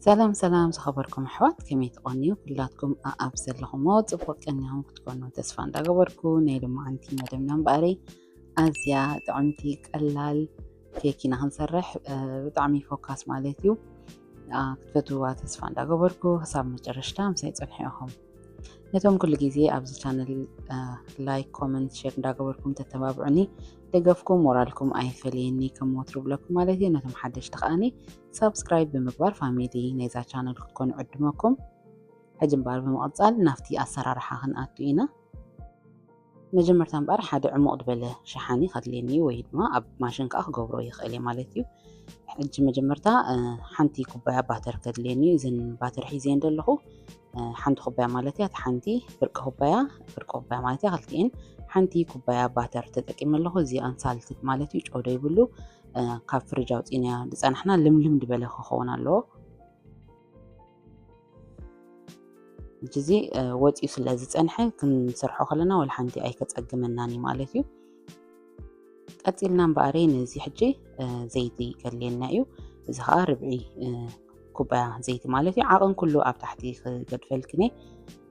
ሰላም ሰላም ዝኸበርኩም ኣሕዋት፣ ከመይ ትቐንዩ? ኩላትኩም ኣኣብ ዘለኹሞ ጽቡቕ ቀኒኹም ክትኮኑ ተስፋ እንዳገበርኩ፣ ናይ ሎማዓንቲ መደብና እምበኣረይ ኣዝያ ጥዕምቲ ቀላል ኬክ ኢና ክንሰርሕ። እ፣ ብጣዕሚ ፎካስ ማለት እዩ። ኣ፣ ክትፈትውዋ ተስፋ እንዳገበርኩ ክሳብ መጨረሽታ ምሳይ ጽንሑ ኢኹም። ነቶም ኩሉ ግዜ ኣብዚ ቻነል፣ እ፣ ላይክ፣ ኮመንት፣ ሼር እንዳገበርኩም ተተባብዑኒ፣ ደገፍኩም ሞራልኩም ኣይፈለየኒ ከም ወትሩ ብለኩም ማለት እዩ። ነቶም ሓደሽቲ ከኣኒ ሳብስክራይብ ብምግባር ፋሚሊ ናይዛ ቻነል ክትኮኑ ዕድመኩም። ሕጂ እምበኣር ብምቕጻል ናብቲ ኣሰራርሓ ክንኣቱ ኢና። መጀመርታ እምበኣር ሓደ ዕሙቕ ዝበለ ሸሓኒ ከድልየኒ እዩ፣ ወይ ድማ ኣብ ማሽን ከኣ ክገብሮ ይኽእል እየ ማለት እዩ። ሕጂ መጀመርታ፣ እ፣ ሓንቲ ኩባያ ባተር ከድልየኒ እዩ። እዘን ባተር ሒዘን ዘለኹ፣ እ፣ ሓንቲ ኩባያ ማለት እያ። እቲ ሓንቲ ፍርቂ ኩባያ፣ ፍርቂ ኩባያ ማለት እያ። ክልቲኤን ሓንቲ ኩባያ ባተር ተጠቂመ ኣለኹ። እዚ ኣንሳልትድ ማለት እዩ፣ ጨው ዘይብሉ፣ እ፣ ካብ ፍሪጅ ኣውፂእናዮ ዝፀናሕና ልምልም ዝበለ ክኸውን ኣለዎ። ሕጂ እዚ፣ እ፣ ወፂኡ ስለ ዝፀንሐ ክንሰርሖ ከለና ወላ ሓንቲ ኣይከፀግመናን እዩ ማለት እዩ። ቀፂልና እምበኣረይ ነዚ ሕጂ፣ እ፣ ዘይቲ ከድልየና እዩ። እዚ ከዓ ርብዒ፣ እ፣ ኩባያ ዘይቲ ማለት እዩ። ዓቐን ኩሉ ኣብ ታሕቲ ክገድፈልክን እየ።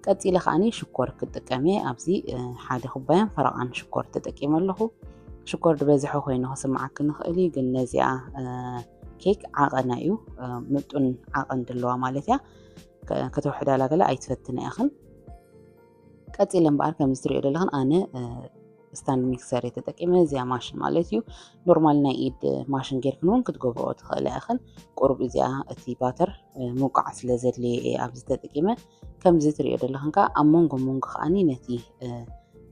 ቀፂለ ከዓኒ ሽኮር ክጥቀም እየ። ኣብዚ፣ እ፣ ሓደ ኩባያን ፈረቓን ሽኮር ተጠቂመ ኣለኹ። ሽኮር ዝበዝሐ ኮይኑ ክስምዓክን ይኽእል እዩ፣ ግን ነዚኣ፣ እ፣ ኬክ ዓቐና እዩ፣ እ፣ ምጡን ዓቐን ድለዋ ማለት እያ። ከ-፣ ከተውሕዳላ ገለ ኣይትፈትን ኢኽን። ቀፂለ እምበኣር ከምዚ ትሪኦ ዘለኽን ኣነ፣ እ፣ ስታንድ ሚክሰር እየ ተጠቂመ፣ እዚኣ ማሽን ማለት እዩ። ኖርማል ናይ ኢድ ማሽን ጌርክን እውን ክትገብርኦ ትኽእላ ኢኽን። ቁሩብ እዚኣ እቲ ባተር፣ እ፣ ምውቃዕ ስለ ዘድልየ እየ ኣብዚ ተጠቂመ። ከምዚ ትሪኦ ዘለኽን ከዓ ኣብ መንጎ መንጎ ከዓኒ ነቲ፣ እ፣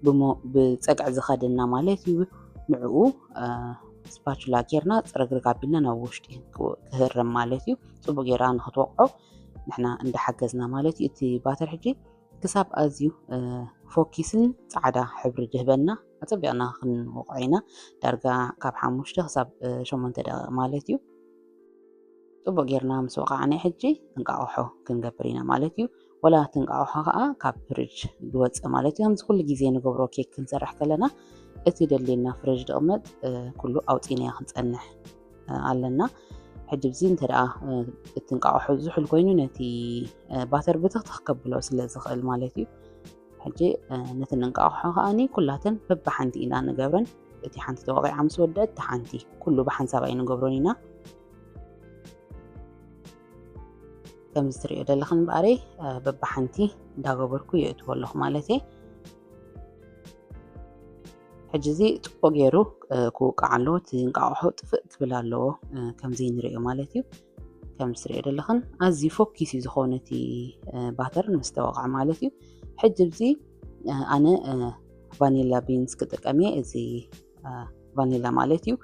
ብሞ-፣ ብፀግዒ ዝኸደና ማለት እዩ። ንዕኡ፣ እ፣ ስፓቹላ ጌርና ፅርግርግ ኣቢልና ናብ ውሽጢ ክው-፣ ክህረም ማለት እዩ። ፅቡቅ ጌራ ንክትወቅዖ ንሕና እንዳሓገዝና ማለት እዩ። እቲ ባተር ሕጂ ክሳብ ኣዝዩ፣ እ፣ ፎኪስን ጻዕዳ ሕብሪ ዝህበና ኣጸቢቕና ክንወቕዖ ኢና። ዳርጋ ካብ ሓሙሽተ ክሳብ፣ እ፣ ሸሞንተ ደቂቕ ማለት እዩ። ጽቡቕ ጌርና ምስ ወቓዕና ሕጂ እንቃቑሖ ክንገብር ኢና ማለት እዩ። ወላ እቲ እንቃቑሖ ከኣ ካብ ፍሪጅ ዝወጽእ ማለት እዩ። ከምዚ ኩሉ ግዜ ንገብሮ ኬክ ክንሰርሕ ከለና እቲ ደልየና ፍሪጅ ዝቕመጥ፣ እ፣ ኩሉ ኣውጺእናዮ ክንጸንሕ፣ እ፣ ኣለና። ሕጂ እዚ እንተ ደኣ፣ እ፣ እቲ እንቃቑሖ ዝሑል ኮይኑ ነቲ፣ እ፣ ባተር ብትኽትኽ ከብሎ ስለ ዝኽእል ማለት እዩ። ሕጂ፣ እ፣ ነቲ እንቃቑሖ ከኣኒ ኩላተን በብሓንቲ ኢና ንገብረን። እቲ ሓንቲ ተወቒዓ ምስ ወደአት፣ እቲ ሓንቲ ኩሉ ብሓንሳብ ኣይንገብሮን ኢና። ከምዚ ትሪኦ ዘለኽን እምበኣረይ፣ እ፣ በብሓንቲ እንዳገበርኩ የእትዎ ኣለኹ ማለት እየ። ሕጂ እዚ ጽቡቕ ገይሩ፣ እ፣ ክውቃዕ ኣለዎ። እቲ እንቃቑሖ ጥፍእ ክብል ኣለዎ፣ እ፣ ከምዚ ንሪኦ ማለት እዩ። ከም ትሪኦ ዘለኽን ኣዝዩ ፎኪስ እዩ ዝኾነ እቲ፣ እ፣ ባተር ምስ ተወቕዐ ማለት እዩ። ሕጂ ኣብዚ፣ እ፣ ኣነ፣ እ፣ ቫኒላ ቢንስ ክጥቀም እየ። እዚ፣ እ፣ ቫኒላ ማለት እዩ።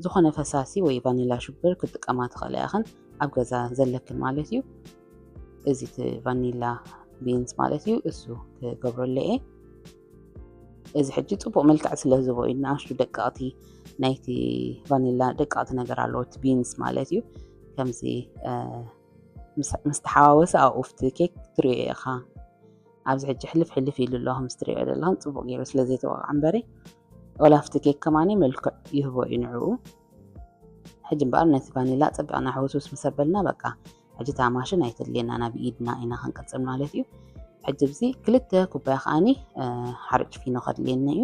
ዝኾነ ፈሳሲ ወይ ቫኒላ ሹገር ክጥቀማ ትኽእላ ኢኽን ኣብ ገዛ ዘለክን ማለት እዩ። እዚ እቲ ቫኒላ ቢንስ ማለት እዩ፣ እሱ ክገብረሉ እየ። እዚ ሕጂ ጽቡቕ መልክዕ ስለ ዝህቦ እዩ፣ ንኣሽቱ ደቀቕቲ ናይቲ ቫኒላ ደቀቕቲ ነገር ኣለዎ፣ እቲ ቢንስ ማለት እዩ። ከምዚ፣ እ፣ ምስ፣ ምስ ተሓዋወሰ ኣብኡ ኣብቲ ኬክ ትሪኦ ኢኻ። ኣብዚ ሕጂ ሕልፍ ሕልፍ ኢሉ ኣሎ፣ ከምዚ ትሪኦ ዘለኽን ጽቡቕ ገይሩ ስለ ዘይተወቕዐ እምበሪ፣ ወላ ኣብቲ ኬክ ከማኒ መልክዕ ይህቦ እዩ ንዕኡ። ሕጂ እምበኣር ነቲ ቫኒላ ጸቢቕና ሕውስውስ ምስ ኣበልና፣ በቃ፣ ሕጂ እታ ማሽን ኣይተድልየናን፣ ኣብ ኢድና ኢና ክንቅጽል ማለት እዩ። ሕጂ ኣብዚ ክልተ ኩባያ ከኣኒ፣ እ፣ ሓርጭ ፊኖ ከድልየኒ እዩ።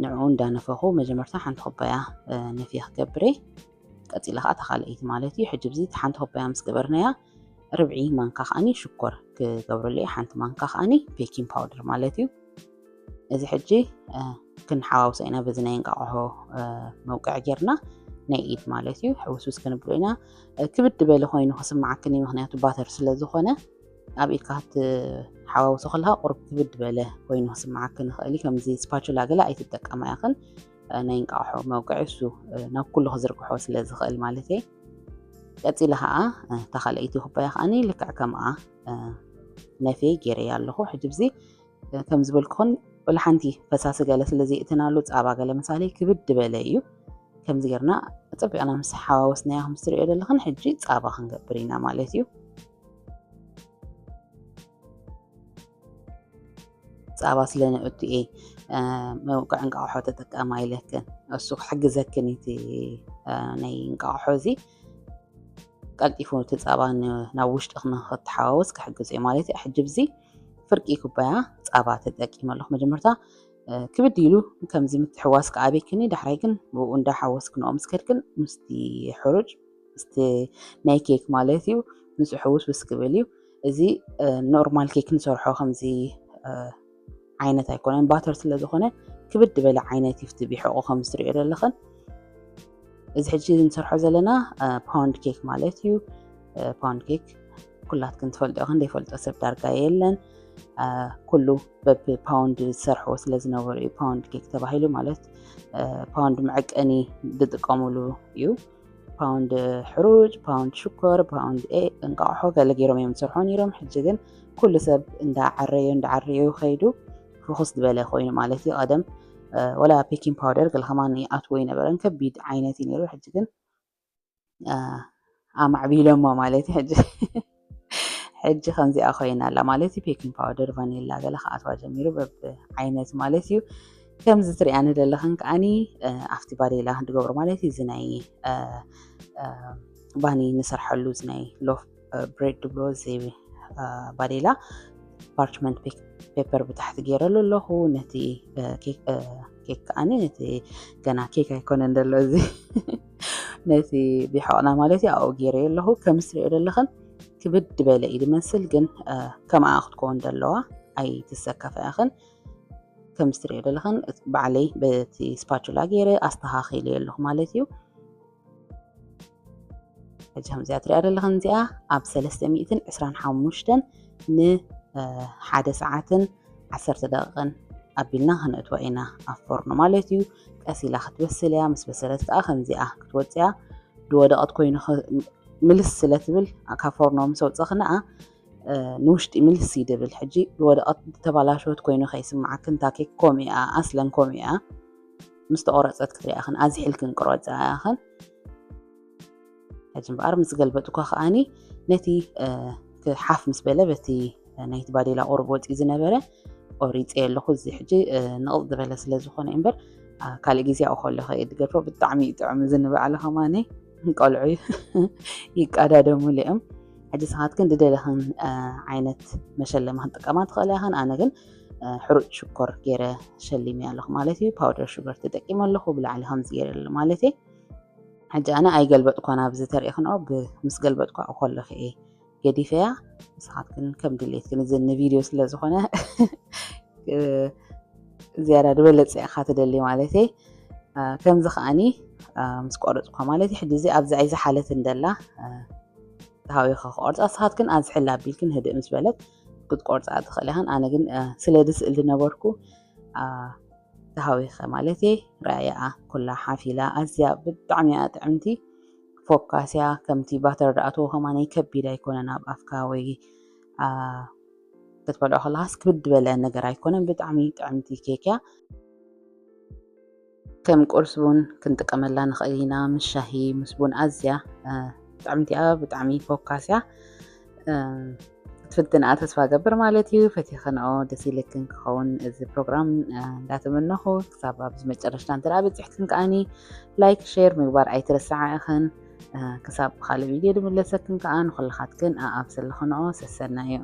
ንዕኡ እንዳነፈኹ መጀመርታ ሓንቲ ኩባያ፣ እ፣ ነፍየ ክገብር እየ። ቀጺለ ከኣ እታ ካልኣይቲ ማለት እዩ። ሕጂ ኣብዚ ሓንቲ ኩባያ ምስ ገበርናያ፣ ርብዒ ማንካ ከኣኒ ሽኮር ክገብረሉ እየ። ሓንቲ ማንካ ከኣኒ ቤኪንግ ፓውደር ማለት እዩ። እዚ ሕጂ፣ እ፣ ክንሓዋውሶ ኢና በዚ ናይ እንቃቑሖ፣ እ፣ መውቅዒ ጌርና፣ ናይ ኢድ ማለት እዩ። ሕውስውስ ክንብሎ ኢና። እ፣ ክብድ ዝበለ ኮይኑ ክስምዓክን እዩ፣ ምኽንያቱ ባተር ስለ ዝኾነ ኣብ ኢድካ ክትሓዋውሶ ከለኻ ቁሩብ ክብድ ዝበለ ኮይኑ ክስምዓክን ይኽእል እዩ። ከምዚ ስፓቹላ ገለ ኣይትጠቀማ ኢኽን። እ፣ ናይ እንቃቑሖ መውቅዒ እሱ፣ እ፣ ናብ ኩሉ ክዝርግሖ ስለ ዝኽእል ማለት እየ። ቀጺለ ኸኣ፣ እ፣ እታ ካልኣይቲ ኩባያ ከኣኒ ልክዕ ከምኣ፣ እ፣ ነፍየ ገይረያ ኣለኹ። ሕጂ ብዚ፣ እ፣ ከም ዝበልኩኹን ወላ ሓንቲ ፈሳሲ ገለ ስለ ዘየእትናሉ፣ ጻባ ገለ ምሳሌ ክብድ ዝበለ እዩ። ከምዚ ጌርና ጸቢቕና ምስ ሓዋወስናዮ፣ ከም ትሪኦ ዘለኽን፣ ሕጂ ጻባ ክንገብር ኢና ማለት እዩ። ጻባ ስለ ነእቱ እየ፣ እ፣ መውቅዒ እንቃቑሖ ተጠቀማ ኢለክን። እሱ ክሕግዘክን እዩ እቲ፣ እ፣ ናይ እንቃቑሖ እዚ። ቀልጢፉ እቲ ፃባ ናብ ውሽጢ ንክተሓዋወስ ክሕግዞ እዩ ማለት እዩ። ሕጂ ብዚ ፍርቂ ኩባያ ፃባ ተጠቂመ ኣለኹ። መጀመርታ ክብድ ኢሉ ከምዚ ምትሕዋስ ክኣበክኒ፣ ዳሕራይ ግን ብኡ እንዳሓወስክንኦ ምስ ከድክን ምስቲ ሕሩጭ ምስቲ ናይ ኬክ ማለት እዩ ምስኡ ሕውስውስ ክብል እዩ። እዚ ኖርማል ኬክ ንሰርሖ ከምዚ ዓይነት ኣይኮነን፣ ባተር ስለ ዝኾነ ክብድ ዝበለ ዓይነት ይፍቲ ቢሕቑ ከም ዝትሪኦ ዘለኽን። እዚ ሕጂ ንሰርሖ ዘለና ፓውንድ ኬክ ማለት እዩ። ፓውንድ ኬክ ኩላትክን ትፈልጦ ኢኽን፣ ዘይፈልጦ ሰብ ዳርጋ የለን። ኩሉ በቢ ፓውንድ ዝሰርሕዎ ስለ ዝነበሩ እዩ ፓውንድ ኬክ ተባሂሉ። ማለት ፓውንድ መዐቀኒ ዝጥቀሙሉ እዩ። ፓውንድ ሕሩጭ፣ ፓውንድ ሽኮር፣ ፓውንድ እንቃቑሖ ገለ ገይሮም እዮም ዝሰርሑ ነይሮም። ሕጂ ግን ኩሉ ሰብ እንዳዓረዩ እንዳዓረዩ ከይዱ ፍኹስ ዝበለ ኮይኑ ማለት እዩ። ቀደም ወላ ቤኪንግ ፓውደር ገለ ከማን ይኣትዎ ይነበረን፣ ከቢድ ዓይነት እዩ ነይሩ። ሕጂ ግን ኣማዕቢሎሞ ማለት እዩ። ሕጂ ሕጂ ከምዚኣ ኮይና ኣላ ማለት እዩ። ቤኪንግ ፓውደር፣ ቫኒላ ገለ ክኣትዋ ጀሚሩ በብ ዓይነት ማለት እዩ። ከምዚ ትሪኣኒ ዘለኽን ከዓኒ ኣብቲ ባዴላ ንገብሮ ማለት እዩ። እዚ ናይ ባኒ ንሰርሐሉ እዚ ናይ ሎፍ ብሬድ ድብሎ እዚ ባዴላ ፓርችመንት ፔፐር ብታሕቲ ገይረሉ ኣለኹ። ነቲ ኬክ ከዓኒ ነቲ ገና ኬክ ኣይኮነን ዘሎ እዚ ነቲ ቢሖቕና ማለት እዩ ኣብኡ ገይረዮ ኣለኹ። ከም እትሪኦ ዘለኽን ክብድ ዝበለ እዩ ዝመስል፣ ግን ከምኣ ክትከውን ዘለዋ ኣይትሰከፋ ኢኽን። ከም እትሪኦ ዘለኽን ባዕለይ በቲ ስፓቹላ ገይረ ኣስተኻኺለዮ ኣለኹ ማለት እዩ። ሕጂ ከምዚኣ ትሪኣ ዘለኽን እዚኣ ኣብ ሰለስተ ሚእትን ዕስራን ሓሙሽተን ንሓደ ሰዓትን ዓሰርተ ደቂቕን ኣቢልና ክነእትዋ ኢና ኣብ ፎርኖ ማለት እዩ። ቀስ ኢላ ክትበስል እያ። ምስ በሰለት ከዓ ከምዚኣ ክትወፅያ ዝወደቐት ኮይኑ ምልስ ስለ ትብል ካብ ፎርኖ ምስ ኣውፀኽንኣ ንውሽጢ ምልስ ይድብል። ሕጂ ዝወደቐት ዝተባላሸወት ኮይኑ ከይስምዓክን፣ እታ ኬክ ከምኡ እያ፣ ኣስለን ከምኡ እያ። ምስ ተቆረፀት ክትሪኣኽን ኣዝሒልክን ቅረፅኣ ኢኽን። ሕጂ እምበኣር ምስ ገልበጥኳ ከዓኒ ነቲ ሓፍ ምስ በለ በቲ ናይቲ ባዴላ ቁሩብ ወፂኡ ዝነበረ ቆሪፀ ኣለኹ። እዚ ሕጂ ንቕፅ ዝበለ ስለ ዝኾነ እምበር ካልእ ግዜ ኣብኡ ከለኹ እየ ዝገድፎ። ብጣዕሚ እዩ ጥዑም። እዚ ንባዕሉ ከማኒ ቆልዑ ይቃዳደሙሉ እዮም። ሕጂ ንስኻትክን ዝደለኽን ዓይነት መሸለሚ ክንጥቀማ ትኽእላ ኢኽን። ኣነ ግን ሕሩጭ ሽኮር ገይረ ሸሊመ ኣለኹ ማለት እዩ። ፓውደር ሹገር ተጠቂመ ኣለኹ ብላዕሊ ከምዚ ገይረ ኣሎ ማለት እየ። ሕጂ ኣነ ኣይገልበጥኳን ኣብዚ ተሪእኽንኦ፣ ምስ ገልበጥኳ ከለኹ እየ ገዲፈያ። ንስኻትክን ከም ድሌትክን፣ እዚ ንቪድዮ ስለ ዝኾነ ዝያዳ ዝበለፀ ኢኻ ትደሊ ማለት እየ። ከምዚ ከዓኒ ምስ ቆረፅኳ ማለት እዩ። ሕጂ እዚ ኣብዚ ኣይዝሓለትን ደላ ተሃዊኸ ክቆርፃ፣ ንስኻትክን ኣዝሕላ ኣቢልክን ህድእ ምስ በለት ክትቆርፃ ትኽእል ኢኽን። ኣነ ግን ስለ ዝስእል ዝነበርኩ ተሃዊኸ ማለት እየ። ራእያኣ ኩላ ሓፊላ ኣዝያ ብጣዕሚ እያ ጥዕምቲ። ፎካስያ ከምቲ ባተር ድኣትዎ ከማነይ ከቢድ ኣይኮነን ኣብ ኣፍካ ወይ ክትበልዖ ከለኻስ ክብድ ዝበለ ነገር ኣይኮነን። ብጣዕሚ ጥዕምቲ ኬክ እያ። ከም ቁርስ ቡን ክንጥቀመላ ንኽእል ኢና። ምስ ሻሂ ምስ ቡን ኣዝያ ጥዕምቲ እያ። ብጣዕሚ ፎካስያ ክትፍትንኣ ተስፋ ገብር ማለት እዩ። ፈቲኽንኦ ደስ ኢልክን ክኸውን እዚ ፕሮግራም እንዳተመነኹ፣ ክሳብ ኣብዚ መጨረሽታ እንተ በፂሕክን ከዓኒ ላይክ ሼር ምግባር ኣይትረስዓ ኢኽን። ክሳብ ብኻልእ ቪድዮ ድምለሰክን ከዓ ንኹልኻትክን ኣኣብ ዘለኽንኦ ሰሰና እዩ።